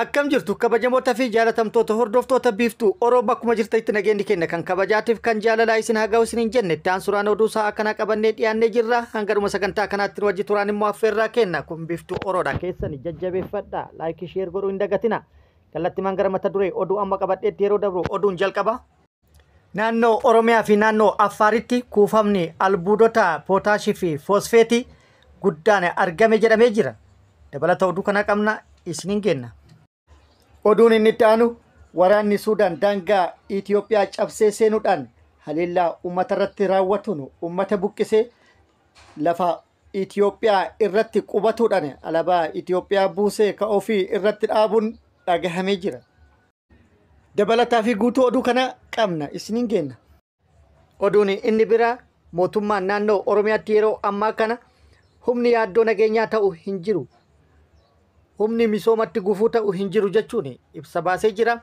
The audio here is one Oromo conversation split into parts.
Akkam jirtu kabajamoota fi jaalatamtoota hordoftoota Biiftuu Oroo, bakkuma jirtanitti nageenyi keenya kan kabajaatiif kan jaalalaa isin haa ga'u isiniin jenne. Itti aansuraan oduu sa'a kanaa qabannee dhiyaannee jirra. Hangadhuma sagantaa kanaatti nu wajji turaan immoo affeerraa kenna. Kun Biiftuu Oroodha. Keessani jajjabeeffadha. Like, share godhuu hin dagatina. Kallattimaan gara mata duree oduu amma qabadheetti yeroo dabru, oduun jalqaba. Naannoo Oromiyaa fi naannoo Affaaritti kuufamni albuudota pootaashii fi foosfeetii guddaan argame jedhamee jira. Dabalata oduu kana qabna, isiniin kenna. Oduun inni itti aanu, waraanni Suudaan daangaa Itoophiyaa cabsee seenuudhaan haleellaa uummata irratti raawwatuun uummata buqqisee lafa Itoophiyaa irratti qubatuudhaan alaabaa Itoophiyaa buusee ka ofii irratti dhaabuun dhagahamee jira. Dabalataa fi guutuu oduu kana qabna, isiniin kenna. Oduun inni biraa, mootummaan naannoo Oromiyaatti yeroo ammaa kana humni yaaddoo nageenyaa ta'u hin jiru. Humni misoomatti gufuu ta'u hin jiru jechuun ibsa baasee jira.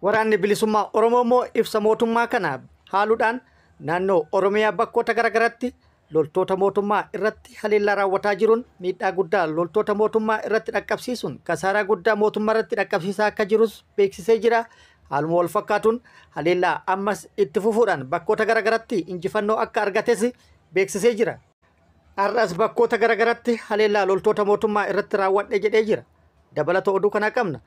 Waraanni Bilisummaa Oromoo immoo ibsa mootummaa kana haaluudhaan naannoo Oromiyaa bakkoota garaagaraatti loltoota mootummaa irratti haleellaa raawwataa jiruun miidhaa guddaa loltoota mootummaa irratti dhaqqabsiisuun kasaaraa guddaa mootummaa irratti dhaqqabsiisaa akka jirus beeksisee jira. Haaluma wal fakkaatuun haleellaa ammas itti fufuudhaan bakkoota garaagaraatti injifannoo akka argates beeksisee jira. Har'as bakkoota garaagaraatti haleellaa loltoota mootummaa irratti raawwadhe jedhee jira. Dabalata oduu kanaa qabna.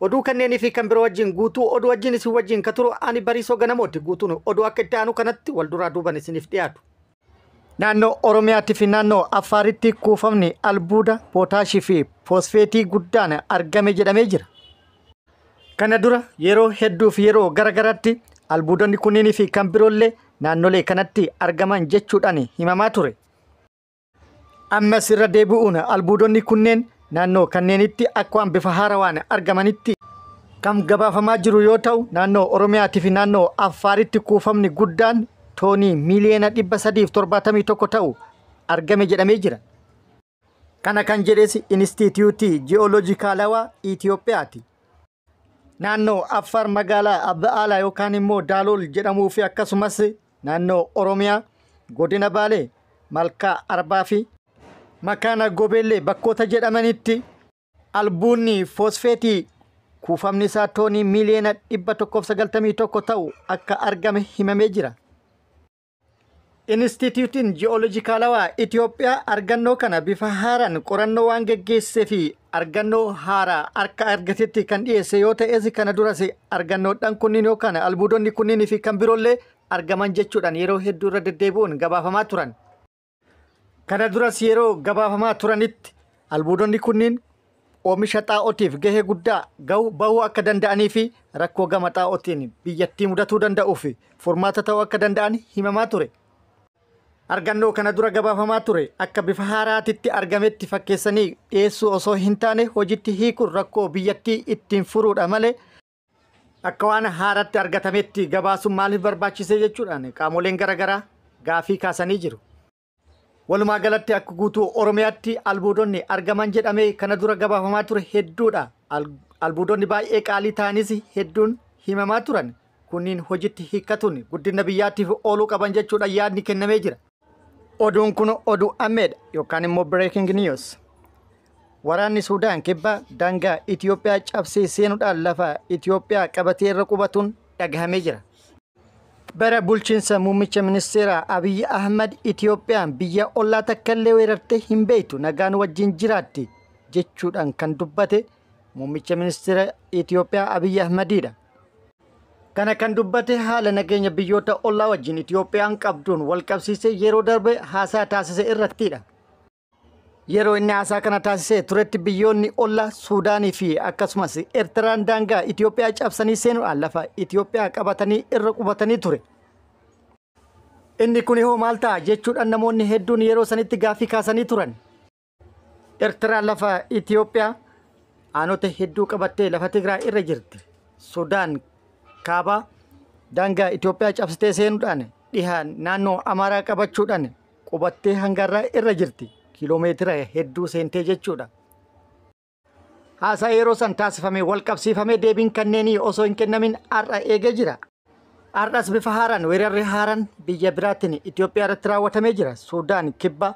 Oduu kanneenii fi kan biroo wajjin, guutuu oduu wajjin isin wajjin ka turu ani Bariisoo Ganamooti. Guutuun oduu akka itti aanu kanatti wal duraa duuban isiniif dhiyaatu. Naannoo Oromiyaatti fi naannoo Affaaritti kuufamni albuuda pootaashii fi foosfeetii guddaan argame jedhamee jira. Kana dura yeroo hedduu fi yeroo garaagaraatti albuudonni kunneenii fi kan biroollee naannolee kanatti argaman jechuudhaan himamaa ture. Ammas irra deebi'uun albuudonni kunneen naannoo kanneenitti akka waan bifa haarawaan argamanitti kan gabaafamaa jiru yoo ta'u, naannoo Oromiyaatii fi naannoo Affaaritti kuufamni guddaan toonii miiliyoona 371 ta'u argame jedhamee jira. Kana kan jedhes Inistituutii Ji'ooloojikaalawaa Itoophiyaati. Naannoo Affaar magaalaa Abba'aalaa yookaan immoo Daalool jedhamuu fi akkasumas naannoo Oromiyaa godina Baalee Malkaa Arbaa fi Makaana Gobeellee bakkoota jedhamanitti albuunni foosfeetii kuufamni isaa toonii miiliyoona 191 ta'u akka argame himamee jira. Inistituutiin Ji'ooloojikaalawaa Itoophiyaa argannoo kana bifa haaraan qorannoo waan geggeessee fi argannoo haaraa akka argatetti kan dhiyeesse yoo ta'es, kana duras argannoodhaan kunniin yookaan albuudonni kunniin fi kan biroollee argaman jechuudhaan yeroo hedduu irra deddeebi'uun gabaafamaa turan. Kana duras yeroo gabaafamaa turanitti albuudonni kunniin oomisha xaa'ootiif gahee guddaa bahuu akka danda'anii fi rakkoo gama xaa'ootiin biyyattii mudatuu danda'uu fi furmaata ta'uu akka danda'an himamaa ture. Argannoo kana dura gabaafamaa ture akka bifa haaraatitti argametti fakkeessanii dhiyeessuu osoo hin taane, hojiitti hiikuun rakkoo biyyattii ittiin furuudha malee akka waan haaratti argatametti gabaasuun maaliif barbaachisee jechuudhaan qaamoleen garaagaraa gaafii kaasanii jiru. Walumaa galatti akka guutuu Oromiyaatti albuudonni argaman jedhamee kana dura gabaafamaa ture hedduudha. Albuudonni baay'ee qaalii ta'anis hedduun himamaa turan. Kunniin hojiitti hiikkatuun guddina biyyaatiif ooluu qaban jechuudha yaadni kennamee jira. Oduun kun oduu ammeedha yookaan immoo breaking news. Waraanni Suudaan Kibbaa daangaa Itoophiyaa cabsee seenuudhaan lafa Itoophiyaa qabatee irra qubatuun dhagahamee jira. Bara bulchiinsa muummicha ministeeraa Abiyyi Ahmad Itoophiyaan biyya ollaa takka illee weerartee hin beektu, nagaan wajjin jiraatti jechuudhaan kan dubbate muummicha ministeera Itoophiyaa Abiyyi Ahmadiidha. Kana kan dubbate haala nageenya biyyoota ollaa wajjin Itoophiyaan qabduun wal qabsiisee yeroo darbe haasaa taasise irrattidha. Yeroo inni haasaa kana taasisee turetti biyyoonni ollaa Suudaanii fi akkasumas Eertiraan daangaa Itoophiyaa cabsanii seenuudhaan lafa Itoophiyaa qabatanii irra qubatanii ture. Inni kun hoo maal ta'a jechuudhaan namoonni hedduun yeroo sanitti gaaffii kaasanii turan. Eertiraan lafa Itoophiyaa aanota hedduu qabattee lafa Tigraay irra jirti. Sudaan Kaabaa daangaa Itoophiyaa cabsitee seenuudhaan dhihaan naannoo Amaaraa qabachuudhaan qubattee hangarraa irra jirti. Kiiloomeetira hedduu seentee jechuudha. Haasaa yeroo san taasifame wal qabsiifamee deebiin kanneenii osoo hin kennamin har'a eegee jira. Har'as bifa haaraan weerarri haaraan biyya biraatiin Itoophiyaa irratti raawwatamee jira. Sudaan Kibbaa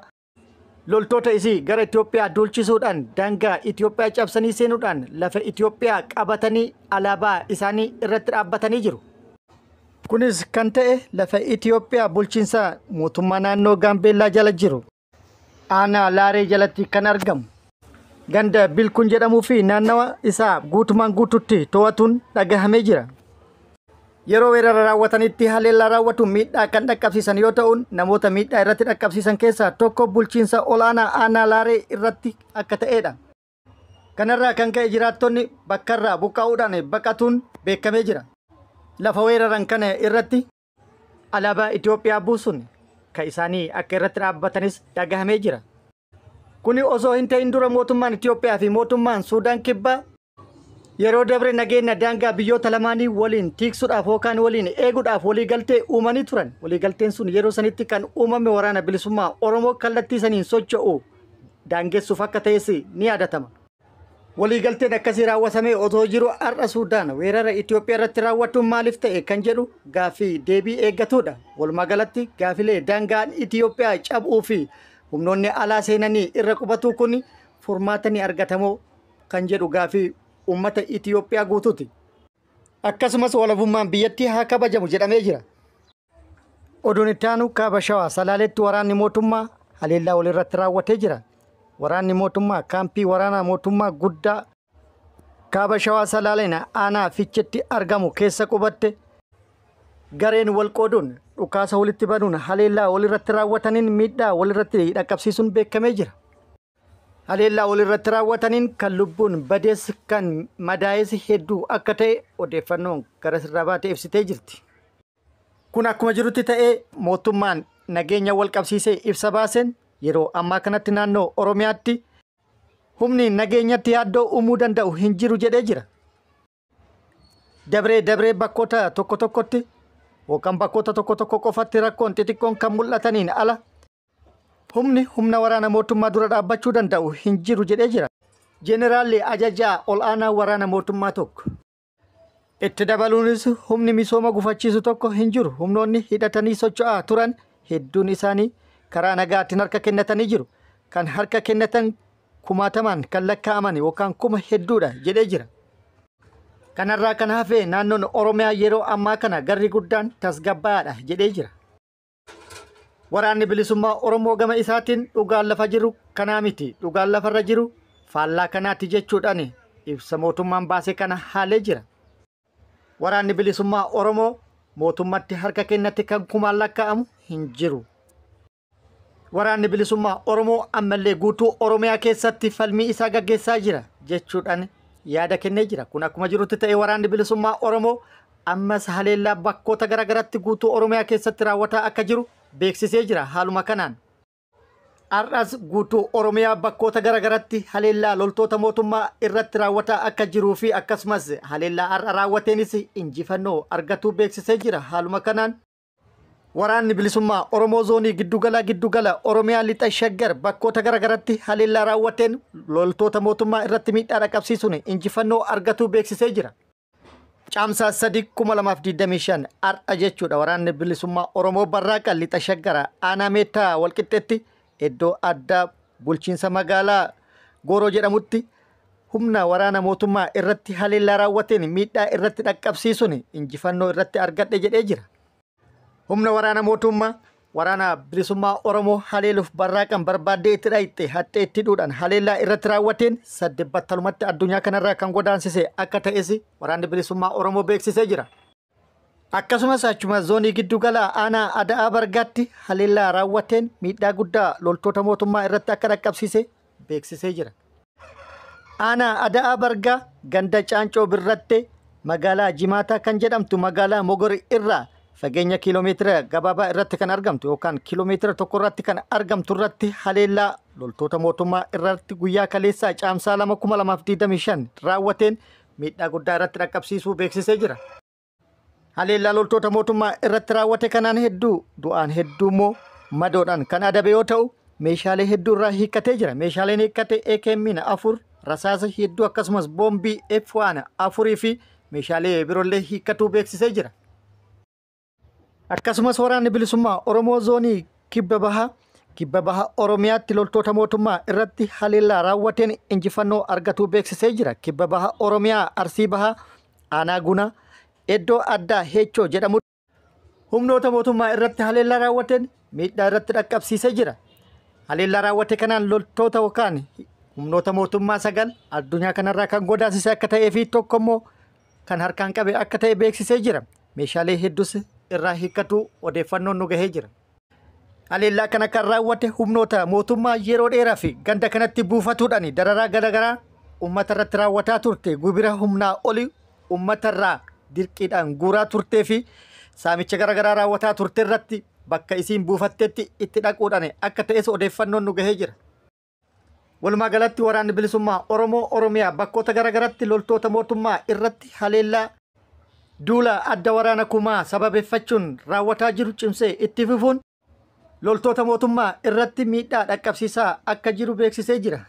Loltoota isii gara Itoophiyaa duulchisuudhaan daangaa Itoophiyaa cabsanii seenuudhaan lafa Itoophiyaa qabatanii alaabaa isaanii irratti dhaabbatanii jiru. Kunis kan ta'e lafa Itoophiyaa bulchiinsa mootummaa naannoo Gaambeellaa jala jiru aanaa Laaree jalatti kan argamu ganda Bilkuun jedhamuu fi naannawa isaa guutumaan guututti to'atuun dhagahamee jira. Yeroo weerara raawwatanitti haleellaa raawwatu miidhaa kan dhaqqabsiisan yoo ta'u, namoota miidhaa irratti dhaqqabsiisan keessaa tokko bulchiinsa olaanaa aanaa Laaree irratti akka ta'edha. Kanarraa kan ka'e jiraattonni bakkarraa buqqa'uudhaan baqatuun beekamee jira. Lafa weeraran kana irratti alaabaa Itoophiyaa buusuun kan isaanii akka irratti dhaabbatanis dhagahamee jira. Kuni osoo hin ta'in dura mootummaan Itoophiyaa fi mootummaan Suudaan Kibbaa yeroo dabre nageenya daangaa biyyoota lamaanii waliin tiiksuudhaaf yookaan waliin eeguudhaaf waliigaltee uumanii turan. Waliigalteen sun yeroo sanitti kan uumame waraana bilisummaa Oromoo kallattii saniin socho'u daangessuuf akka ta'es ni yaadatama. Waliigalteen akkasii raawwatamee otoo jiru har'a Suudaan weerara Itoophiyaa irratti raawwatuun maaliif ta'e kan jedhu gaaffii deebii eeggatudha. Walumaa galatti gaaffilee daangaan Itoophiyaa cabuu fi humnoonni alaa seenanii irra qubatu kun furmaata ni argatamoo kan jedhu gaaffii uummata Itoophiyaa guutuuti. Akkasumas walabummaan biyyattii haa kabajamu jedhamee jira. Oduun itti aanu kaaba Shawaa Salaaletti waraanni mootummaa haleellaa walirratti raawwatee jira. Waraanni mootummaa kaampii waraanaa mootummaa guddaa kaaba Shawaa Salaaleen aanaa Fiicheetti argamu keessa qubatte gareen wal qooduun dhukaasa walitti banuun haleellaa walirratti raawwataniin miidhaa walirratti dhaqqabsiisuun beekamee jira. Haleellaa walirratti raawwataniin kan lubbuun badees kan madaa'es hedduu akka ta'e odeeffannoon gara sirraa baatee ibsitee jirti. Kun akkuma jirutti ta'ee mootummaan nageenya wal qabsiisee ibsa baaseen yeroo ammaa kanatti naannoo Oromiyaatti humni nageenyatti yaaddoo uumuu danda'u hin jiru jedhee jira. Dabree dabree bakkoota tokko tokkotti yookaan bakkoota tokko tokko qofatti rakkoon xixiqqoon kan mul'ataniin ala humni humna waraana mootummaa dura dhaabbachuu danda'u hin jiru jedhee jira. Jeeneraalli ajajaa ol'aanaa waraana mootummaa tokko. Itti dabaluunis humni misooma gufachiisu tokko hin jiru. Humnoonni hidhatanii socho'aa turan hedduun isaanii karaa nagaatiin harka kennatanii jiru. Kan harka kennatan kumaatamaan kan lakkaa'aman yookaan kuma hedduudha jedhee jira. Kanarraa kan hafe naannoon Oromiyaa yeroo ammaa kana garri guddaan tasgabbaa'aadha jedhee jira. Waraanni bilisummaa Oromoo gama isaatiin dhugaan lafa jiru kanaa miti. Dhugaan lafarra jiru faallaa kanaati jechuudhaan ibsa mootummaan baase kana haalee jira. Waraanni bilisummaa Oromoo mootummatti harka kennate kan kumaan lakkaa'amu hin jiru. Waraanni bilisummaa Oromoo ammallee guutuu Oromiyaa keessatti falmii isaa gaggeessaa jira jechuudhaan yaada kennee jira. Kun akkuma jirutti ta'e waraanni bilisummaa Oromoo ammas haleellaa bakkoota garaagaraatti guutuu Oromiyaa keessatti raawwataa akka jiru beeksisee jira. Haaluma kanaan har'as guutuu Oromiyaa bakkoota garaagaraatti haleellaa loltoota mootummaa irratti raawwataa akka jiruu fi akkasumas haleellaa har'a raawwateenis injifannoo argatuu beeksisee jira. Haaluma kanaan waraanni bilisummaa Oromoo zoonii giddugala Oromiyaa lixa Shaggar bakkoota garaagaraatti haleellaa raawwateen loltoota mootummaa irratti miidhaa dhaqqabsiisuun injifannoo argatuu beeksisee jira. Caamsaa 3/2025 har'a jechuudha waraanni bilisummaa Oromoo Barraaqa lixa Shaggar aanaa Meettaa walqixxeetti iddoo addaa bulchiinsa magaalaa Gooroo jedhamutti humna waraana mootummaa irratti haleellaa raawwateen miidhaa irratti dhaqqabsiisuun injifannoo irratti argadhe jedhee jira. Humna waraana mootummaa waraana bilisummaa Oromoo haleeluuf barraaqan barbaaddee itti dhayxe haxxee itti hidhuudhaan haleellaa irratti raawwateen saddeet battalumatti addunyaa kanarraa kan godaansise akka ta'es waraanni bilisummaa Oromoo beeksisee jira. Akkasumas achuma zoonii giddugala aanaa Ada'aa Bargaatti haleellaa raawwateen miidhaa guddaa loltoota mootummaa irratti akka dhaqqabsiise beeksisee jira. Aanaa Ada'aa Bargaa ganda Caancoo Birrattee magaalaa Jimaataa kan jedhamtu magaalaa Mogor irraa fageenya kiiloomeetira gabaabaa irratti kan argamtu yookaan kiiloomeetira tokko irratti kan argamtu irratti haleellaa loltoota mootummaa irratti guyyaa kaleessaa caamsaa 2/2025 raawwateen miidhaa guddaa irratti dhaqqabsiisuu beeksisee jira. Haleellaa loltoota mootummaa irratti raawwate kanaan hedduu du'aan hedduu immoo madoodhaan kan adabe yoo ta'u meeshaalee hedduu irraa hiikkatee jira. Meeshaaleen hiikkate AKM 4, rasaasa hedduu akkasumas boombii F1 4 fi meeshaalee biroollee hiikkatuu beeksisee jira. Akkasumas waraanni bilisummaa Oromoo zoonii kibba bahaa Kibba Baha Oromiyaatti loltoota mootummaa irratti haleellaa raawwateen injifannoo argatuu beeksisee jira. Kibba Baha Oromiyaa Arsii Baha Aanaa Gunaa iddoo addaa Heechoo jedhamu humnoota mootummaa irratti haleellaa raawwateen miidhaa irratti dhaqqabsiisee jira. Haleellaa raawwate kanaan loltoota yookaan humnoota mootummaa 9 addunyaa kanarraa kan godaansise akka ta'ee fi tokko immoo kan harkaan qabe akka ta'e beeksisee jira. Meeshaalee hedduus irraa hiikkatu odeeffannoon nu gahee jira. Haleellaa kana kan raawwate humnoota mootummaa yeroo dheeraa fi ganda kanatti buufatuudhaan dararaa garaagaraa uummata irratti raawwataa turte, gubira humnaa oli uummata irraa dirqiidhaan guuraa turtee fi saamicha garaagaraa raawwataa turte irratti bakka isiin buufattetti itti dhaquudhaan akka ta'es odeeffannoon nu gahee jira. Walumaa galatti waraanni bilisummaa Oromoo Oromiyaa bakkoota garaagaraatti loltoota mootummaa irratti haleellaa duula adda waraana kumaa sababeeffachuun raawwataa jiru cimsee itti fufuun loltoota mootummaa irratti miidhaa dhaqqabsiisaa akka jiru beeksisee jira.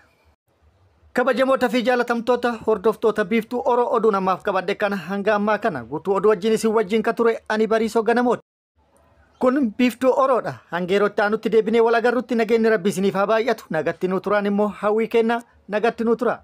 Kabajamoota fi jaalatamtoota hordoftoota Biiftuu Oroo, oduu namaaf qabadhe kana hanga ammaa kana guutuu oduu wajjin isin wajjin ka ture ani Bariisoo Ganamooti. Kun Biiftuu Oroodha. Hanga yeroo itti aanutti deebinee wal agarrutti nageenyi Rabbi isiniif haa baay'atu. Nagatti nuu turaan immoo hawwii kenna, nagatti nuu tura.